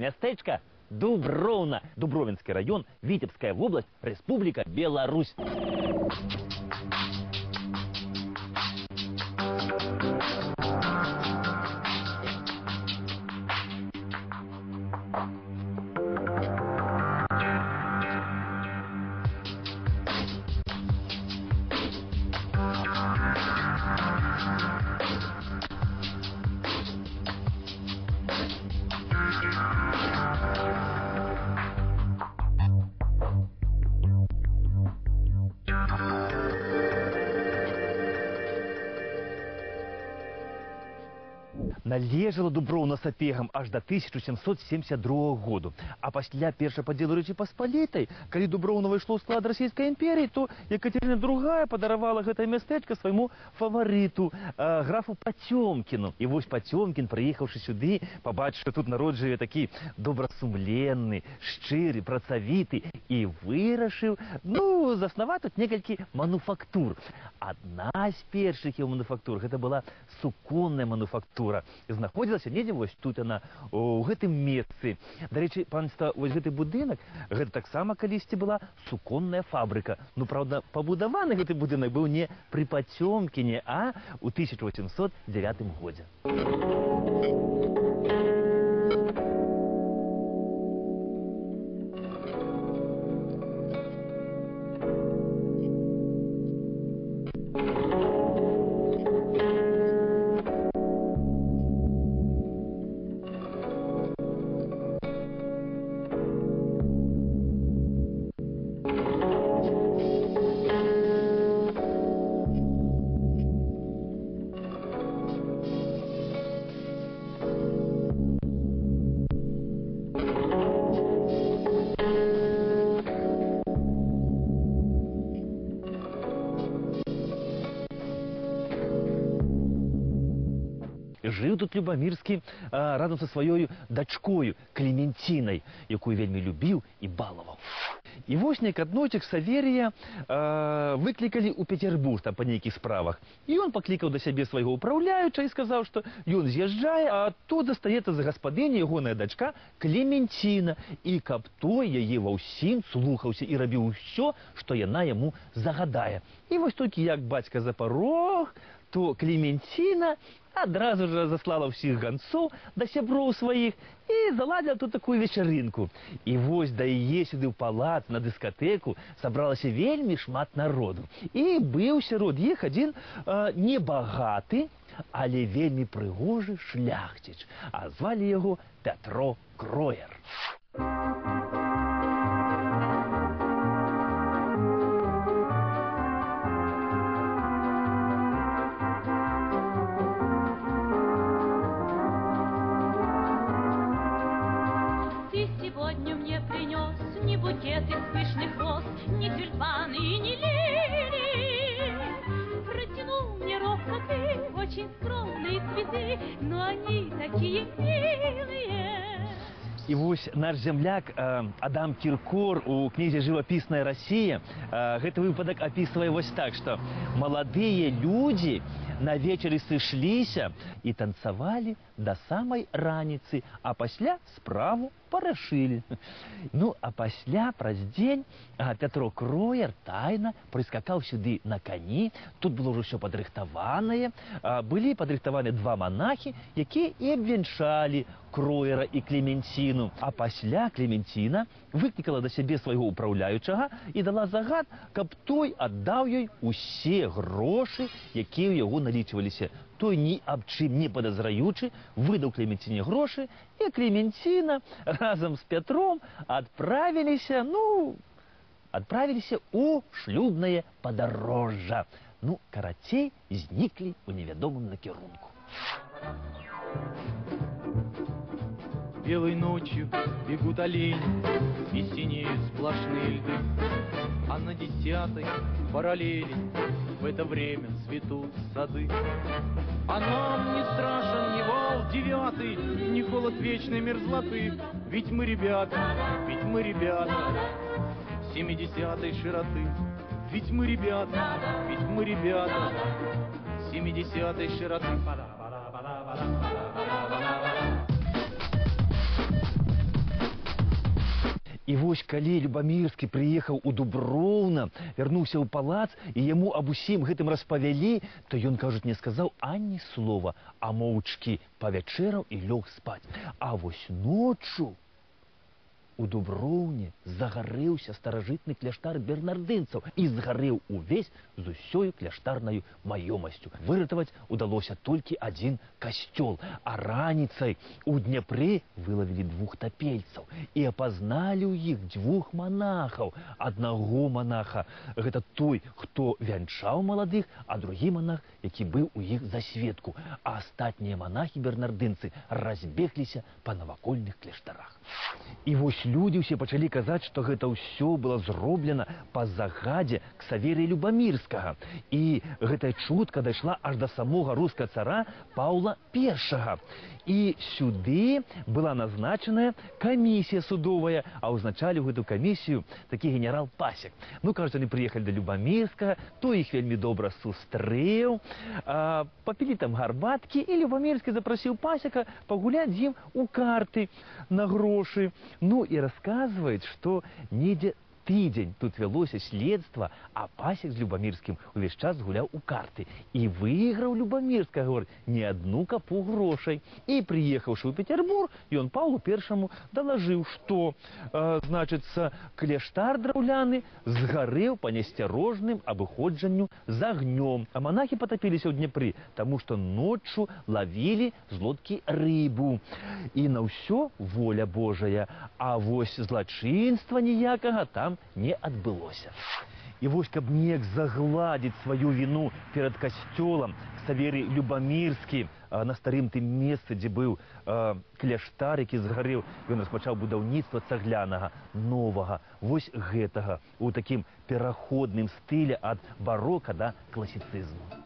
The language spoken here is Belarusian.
Мястэчка Дуброўна, Дубровінскі раён, Віцебская вобласць, Рэспубліка Беларусь. Належала Дуброўна Сапегам аж до 1772 году. А пасля першага падзелу Рэчы Паспалітай, калі Дуброўна ўвайшло ў склад Расійскай імперіі, то Екатерина II падаравала гэтае мястэчка свайму фаварыту, графу Пацёмкіну. І вось Пацёмкін, прыехаўшы сюды, пабачыў, што тут народ жыве такі добрасумленны, шчыры, працавіты, і вырашыў, ну, заснаваць тут некалькі мануфактур. Адна з першых яго мануфактур гэта была суконная мануфактура. Знаходзілася недзе вось тут яна, у гэтым месцы. Дарэчы, панства, вось гэты будынак, гэта таксама калісьці была суконная фабрыка. Ну, праўда, пабудаваны гэты будынак быў не пры Пацёмкіне, а ў 1809 годзе. Жыў тут Любамірскі разам са сваёю дачкою Клементінай, якую вельмі любіў і балаваў. І вось неяк аднойчы Ксаверія выклікалі ў Петербург там па нейкіх справах. І ён паклікаў да сябе свайго ўпраўляюча і сказаў, што ён з'язджае, а тут застаецца за гаспадыняй ягоная дачка Клементіна, і каб той яе ва ўсім слухаўся і рабіў усё, што яна яму загадае. І вось толькі як бацька за парог, то Клементіна адразу ж заслала ўсіх ганцоў да сяброў сваіх і заладзіла тут такую вечарынку. І вось да яе сюды ў палац на дыскатэку сабралася вельмі шмат народу. І быў сярод іх адзін небагаты, але вельмі прыгожы шляхціч, а звалі яго Пятро Кроер. Сегодня мне принес ни букет из пышных роз, ни тюльпаны, ни лилии. Протянул мне робко ты очень скромные цветы, но они такие милые. І вось наш зямляк Адам Кіркор у кнізе «Жывапісная Расія» гэты выпадак апісвае вось так, што маладыя людзі на вечары сышліся і танцавалі да самай раніцы, а пасля справу парашылі. Ну, а пасля, праз дзень, Пятро Кроер тайна прыскакаў сюды на кані. Тут было ўжо ўсё падрыхтаванае. Былі падрыхтаваны два манахі, якія і абвянчалі Кроера і Клементіну. А пасля Клементіна выклікала да сябе свайго ўпраўляючага і дала загад, каб той аддаў ёй усе грошы, якія ў яго налічваліся. Той ні аб чым не падазраючы выдаў Клементіне грошы, і Клементіна разам з Пятром адправіліся, ну, адправіліся ў шлюбнае падарожжа. Ну, карацей, зніклі ў невядомым накірунку. Белой ночью бегут олени, и синеют сплошные льды, а на 10-й параллели в это время цветут сады. А нам не страшен ни вал 9, ни холод вечной мерзлоты, ведь мы ребята, 70-й широты. Ведь мы ребята, 70-й широты. І вось калі Любамірскі прыехаў у Дуброўна, вярнуўся ў палац і яму аб усім гэтым распавялі, то ён, кажуць, не сказаў ані слова, а моўчкі павячэраў і лёг спаць. А вось ноччу у Дуброўне загарэўся старажытны кляштар бернардынцаў і згарэў увесь з усёю кляштарнаю маёмасцю. Выратаваць удалося толькі адзін касцёл, а раніцай у Дняпры вылавілі двух тапельцаў і апазналі ў іх дзвюх манахаў. Аднаго манаха — гэта той, хто вянчаў маладых, а другі манах, які быў у іх за сведку. А астатнія манахі-бернардынцы разбегліся па навакольных кляштарах. І вось людзі ўсе пачалі казаць, што гэта ўсё было зроблена па загадзе Ксаверыя Любамірскага. І гэтая чутка дайшла аж да самога рускага цара Паўла I. І сюды была назначаная камісія судовая, а ўзначаліў гэту камісію такі генерал Пасек. Ну, кажуць, яны прыехалі да Любамірскага, той іх вельмі добра сустрэў, папілі там гарбаткі, і Любамірскі запрасіў Пасека пагуляць з ім у карты на грошы. Ну і расказваюць, што недзе тыдзень тут вялося следства, а Пасек з Любамірскім увесь час гуляў у карты. І выйграў Любамірска, гаворыць, не адну капу грошай. І прыехаўшы ў Петербург, ён Паўлу Першаму далажыў, што, значыцца, кляштар драўляны згарэў па неасцярожным абыходжанню з агнём. А манахі патапіліся ў Дняпры, таму што ноччу лавілі з лодкі рыбу. І на ўсё воля Божая, а вось злачынства ніякага там не адбылося. І вось, каб неяк загладзіць сваю віну перад касцёлам, Ксаверый Любамірскі на старым тым месцы, дзе быў кляштар, які згарэў, ён распачаў будаўніцтва цаглянага, новага, вось гэтага, у такім пераходным стылі ад барока да класіцызму.